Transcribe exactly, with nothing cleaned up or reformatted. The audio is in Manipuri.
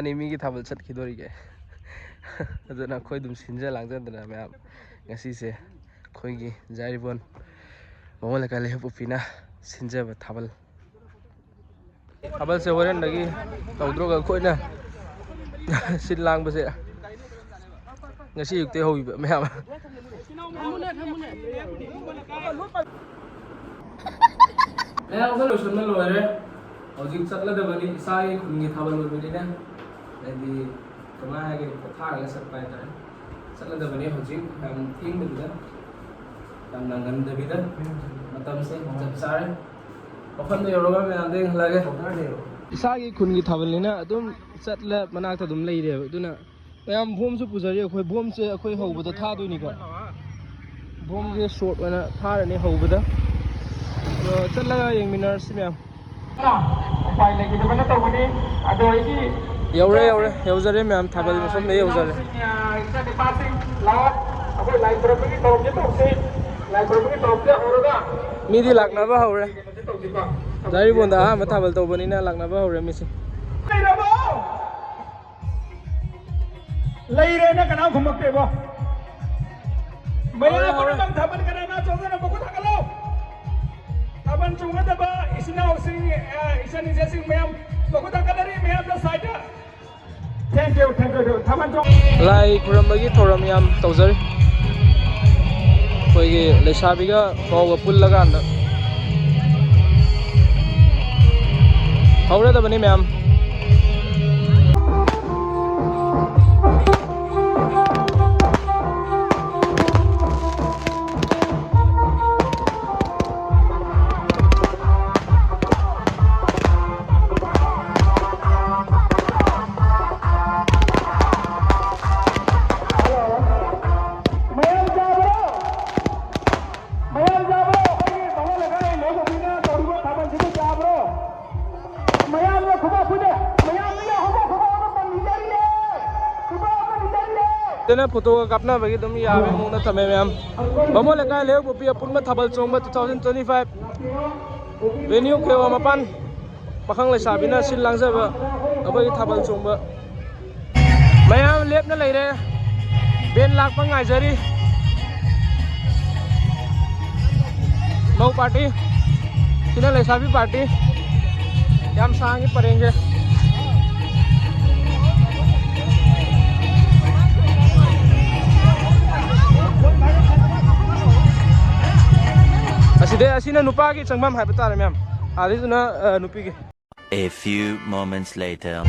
ꯅꯤ ꯃꯤꯒꯤ ꯊꯥꯕꯜ ꯆꯠꯈꯤꯗꯣꯔꯤꯒꯦ꯫ ꯑꯗꯨꯅ ꯑꯩꯈꯣꯏ ꯑꯗꯨꯝ ꯁꯤꯟꯖ ꯂꯥꯡꯖꯗꯅ ꯃꯌꯥꯝ ꯉꯁꯤꯁꯦ ꯑꯩꯈꯣꯏꯒꯤ ꯖꯥꯏꯔꯤꯕꯣꯟ ꯕꯥꯃꯣꯟ ꯂꯩꯀꯥꯏ ꯂꯩꯍꯧꯄꯣꯛꯄꯤꯅ ꯁꯤꯟꯖꯕ ꯊꯥꯕꯜ꯫ ꯊꯥꯕꯜꯁꯦ ꯍꯣꯔꯦꯟꯗꯒꯤ ꯇꯧꯗ꯭ꯔꯣꯒ ꯑꯩꯈꯣꯏꯅ ꯁꯤꯜ ꯂꯥꯡꯕꯁꯦ ꯉꯁꯤ ꯑꯌꯨꯛꯇꯩ ꯍꯧꯕꯤꯕ ꯃꯌꯥꯝ꯫ ꯃꯌꯥꯝꯁꯦ ꯂꯣꯏꯁꯤꯟꯕ ꯂꯣꯏꯔꯦ꯫ ꯍꯧꯖꯤꯛ ꯆꯠꯂꯗꯕꯅꯤ, ꯏꯁꯥꯒꯤ ꯈꯨꯟꯒꯤ ꯊꯥꯕꯜ ꯑꯣꯏꯕꯅꯤꯅ꯫ ꯍꯥꯏꯗꯤ ꯀꯃꯥꯏꯅ ꯍꯥꯏꯒꯅꯤ, ꯄꯣꯊꯥꯔꯒ ꯆꯠꯄ ꯍꯥꯏꯇꯥꯔꯦ꯫ ꯆꯠꯂꯗꯕꯅꯤ ꯍꯧꯖꯤꯛ, ꯌꯥꯝ ꯊꯦꯡꯗꯕꯤꯗ, ꯌꯥꯝꯅ ꯉꯟꯗꯕꯤꯗ꯫ ꯃꯇꯝꯁꯦ ꯆꯞ ꯆꯥꯔꯦ꯫ ꯃꯐꯝꯗ ꯌꯧꯔꯒ ꯃꯌꯥꯝꯗ ꯌꯦꯡꯍꯜꯂꯛꯑꯒꯦ꯫ ꯏꯁꯥꯒꯤ ꯈꯨꯟꯒꯤ ꯊꯥꯕꯜꯅꯤꯅ ꯑꯗꯨꯝ ꯆꯠꯂ ꯃꯅꯥꯛꯇ ꯑꯗꯨꯝ ꯂꯩꯔꯦꯕ꯫ ꯑꯗꯨꯅ ꯃꯌꯥꯝ ꯕꯣꯝꯁꯨ ꯄꯨꯖꯔꯤ ꯑꯩꯈꯣꯏ꯫ ꯕꯣꯝꯁꯦ ꯑꯩꯈꯣꯏ ꯍꯧꯕꯗ ꯊꯥꯗꯣꯏꯅꯤꯀꯣ꯫ ꯕꯣꯝꯁꯦ ꯁꯣꯔꯠ ꯑꯣꯏꯅ ꯊꯥꯔꯅꯤ ꯍꯧꯕꯗ꯫ ꯑꯗꯣ ꯆꯠꯂꯒ ꯌꯦꯡꯃꯤꯟꯅꯔꯁꯤ ꯃꯌꯥꯝ꯫ ꯎꯄꯥꯏ ꯂꯩꯈꯤꯗꯕꯅ ꯇꯧꯕꯅꯤ꯫ ꯑꯗꯣ ꯑꯩꯒꯤ ꯌꯧꯔꯦ, ꯌꯧꯔꯦ, ꯌꯧꯖꯔꯦ ꯃꯌꯥꯝ, ꯊꯥꯕꯜ ꯃꯐꯝꯗ ꯌꯧꯖꯔꯦ꯫ ꯏꯆꯥ ꯅꯨꯄꯥꯁꯤꯡ ꯂꯥꯛꯑꯣ꯫ ꯑꯩꯈꯣꯏ ꯂꯥꯏ ꯈꯨꯔꯨꯝꯕꯒꯤ ꯊꯧꯔꯝꯁꯦ ꯇꯧꯁꯤ꯫ ꯂꯥꯏ ꯈꯨꯔꯨꯝꯕꯒꯤ ꯊꯧꯔꯝꯁꯦ ꯍꯧꯔꯒ ꯃꯤꯗꯤ ꯂꯥꯛꯅꯕ ꯍꯧꯔꯦ꯫ ꯀꯩꯅꯣꯁꯦ ꯇꯧꯁꯤꯀꯣ꯫ ꯖꯥꯏꯔꯤꯕꯣꯟꯗ ꯑꯍꯥꯟꯕ ꯊꯥꯕꯜ ꯇꯧꯕꯅꯤꯅ ꯂꯥꯛꯅꯕ ꯍꯧꯔꯦ ꯃꯤꯁꯦ꯫ ꯂꯩꯔꯕꯣ? ꯂꯩꯔꯦꯅ ꯀꯅꯥꯝ ꯈꯨꯝꯃꯛꯇꯦꯕꯣ꯫ ꯃꯌꯥꯝ ꯍꯧꯔꯦ, ꯍꯧꯔꯦ꯫ ꯄꯨꯝꯅꯃꯛ ꯊꯥꯕꯜ ꯀꯅꯥꯅ ꯆꯣꯡꯒꯗꯕ ꯃꯈꯨꯠ ꯊꯥꯡꯒꯠꯂꯣ꯫ ꯊꯥꯕꯜ ꯆꯣꯡꯒꯗꯕ ꯏꯆꯤꯟ ꯏꯅꯥꯎꯁꯤꯡ, ꯑ, ꯏꯆꯟ ꯏꯆꯦꯁꯤꯡ ꯃꯌꯥꯝ ꯃꯈꯨꯠ ꯊꯥꯡꯒꯠꯅꯔꯤ ꯃꯌꯥꯝꯅ ꯁꯥꯏꯗ꯫ Thank you, thank you, thank you. ꯊꯥꯕꯜ ꯆꯣꯡ- ꯂꯥꯏ ꯈꯨꯔꯝꯕꯒꯤ ꯊꯧꯔꯝ ꯌꯥꯝ ꯇꯧꯖꯔꯤ꯫ ꯑꯩꯈꯣꯏꯒꯤ ꯂꯩꯁꯥꯕꯤꯒ ꯃꯧꯒ ꯄꯨꯜꯂꯀꯥꯟꯗ꯫ ꯍꯧꯔꯗꯕꯅꯤ ꯃꯌꯥꯝ꯫ ꯃꯌꯥꯝ ꯆꯥꯕ꯭ꯔꯣ? ꯃꯌꯥꯝ ꯆꯥꯕ꯭ꯔꯣ? ꯑꯩꯈꯣꯏꯒꯤ ꯕꯥꯃꯣꯟ ꯂꯩꯀꯥꯏ ꯂꯩꯍꯧꯄꯣꯛꯄꯤꯅ ꯇꯧꯔꯤꯕ ꯊꯥꯕꯜꯁꯤꯕꯨ ꯆꯥꯕ꯭ꯔꯣ? ꯃꯌꯥꯝꯅ ꯈꯨꯕꯥꯛ ꯈꯨꯗꯦ꯫ ꯃꯌꯥꯝꯅ ꯈꯨꯕꯥꯛ ꯈꯨꯕꯥꯛ ꯑꯃ ꯄꯟꯕꯤꯖꯔꯤꯌꯦ꯫ ꯈꯨꯕꯥꯛ ꯑꯃ ꯄꯟꯕꯤꯖꯔꯤꯌꯦ꯫ ꯑꯗꯨꯅ ꯐꯣꯇꯣꯒ ꯀꯥꯞꯅꯕꯒꯤ ꯑꯗꯨꯝ ꯌꯥꯕ ꯃꯑꯣꯡꯗ ꯊꯝꯃꯦ ꯃꯌꯥꯝ꯫ ꯕꯥꯃꯣꯟ ꯂꯩꯀꯥꯏ ꯂꯩꯍꯧꯄꯣꯛꯄꯤ ꯑꯄꯨꯟꯕ ꯊꯥꯕꯜ ꯆꯣꯡꯕ two thousand twenty five꯫ Venue ꯈꯦꯋꯥ ꯃꯄꯥꯟ꯫ ꯄꯥꯈꯪ ꯂꯩꯁꯥꯕꯤꯅ ꯁꯤꯜ ꯂꯥꯡꯖꯕ ꯑꯩꯈꯣꯏꯒꯤ ꯊꯥꯕꯜ ꯆꯣꯡꯕ ꯃꯌꯥꯝ ꯂꯦꯞꯅ ꯂꯩꯔꯦ꯫ ꯕꯦꯟ ꯂꯥꯛꯄ ꯉꯥꯏꯖꯔꯤ꯫ ꯃꯧ ꯄꯥꯔꯇꯤ, ꯁꯤꯅ ꯂꯩꯁꯥꯕꯤ ꯄꯥꯔꯇꯤ꯫ ꯌꯥꯝ ꯁꯥꯡꯉꯤ ꯄꯔꯦꯡꯁꯦ꯫ ꯑꯁꯤꯗꯩ, ꯑꯁꯤꯅ ꯅꯨꯄꯥꯒꯤ ꯆꯪꯐꯝ ꯍꯥꯏꯕ ꯇꯥꯔꯦ, ꯃꯌꯥꯝ꯫ ꯑꯗꯨꯗꯨꯅ, ꯑ, ꯅꯨꯄꯤꯒꯤ꯫ A few moments later.